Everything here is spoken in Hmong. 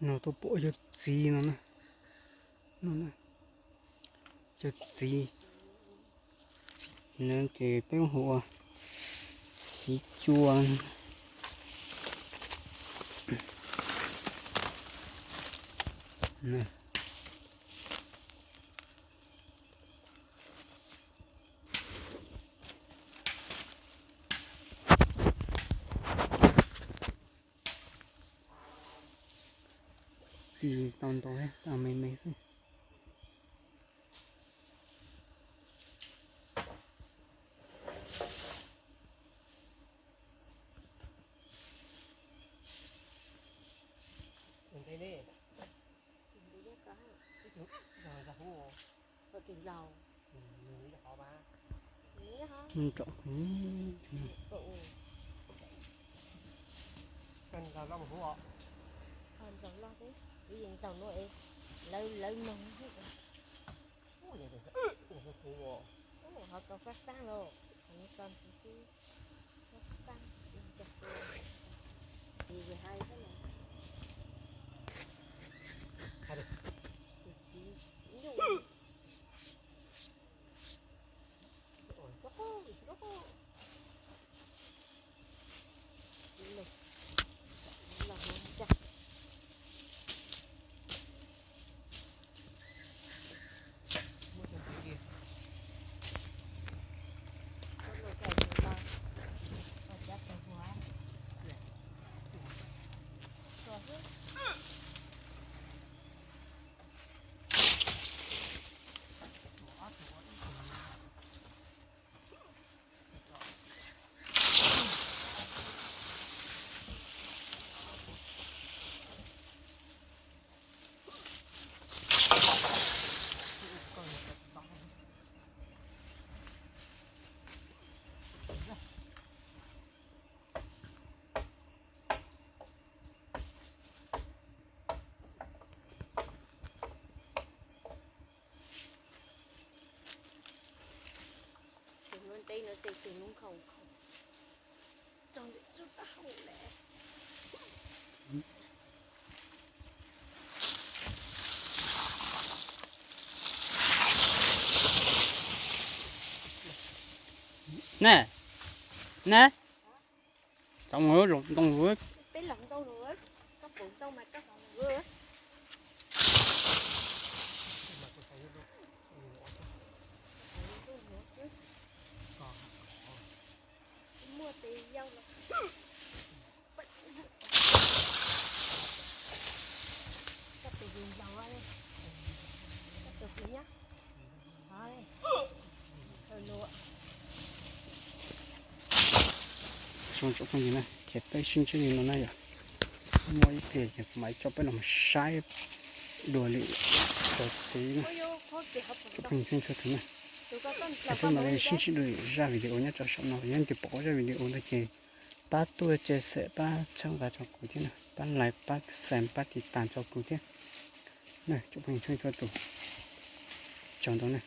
No tuaj pom cov txiv no na. No na, cov txiv, txiv no ces peb hu ua txiv cua. Txiv tau ntau thiab, tau me me xwb. Nrov. Ho kaus fab fab los, ho tso ntxiv xwb, fab fab, ib cov xwb. Ces hais xwb na. Tus txiv nyuj. Tus hnub ntej no ces tus hnub nkhaus nkhaus tso ntawm tsuj taub hau lawm. Ne, ne, tau mus los ntoo lawm. Peb los ntoo lawm, koj pom ntoo mas koj los lawm. Muaj tes yau los. Koj tus yus nplaum, koj tus yus nyob. Tsoom phooj ywg na, ces peb sib ntsib li no na yom. Muaj ib pliag ces kuv mam coj peb los saib dua li cov txiv na. Tsoom phooj ywg txhua tus na, es peb mam li sib ntsib dua lwm zaj video nyob rau saum no. Yog leej twg pom kuv zaj video ntawd ces pab tuaj share, pab txhawb nqa rau kuv thiab na, pab like, pab share, pab tiv tas rau kuv thiab. Tsoom phooj ywg txhua tus, tsaug ntau na.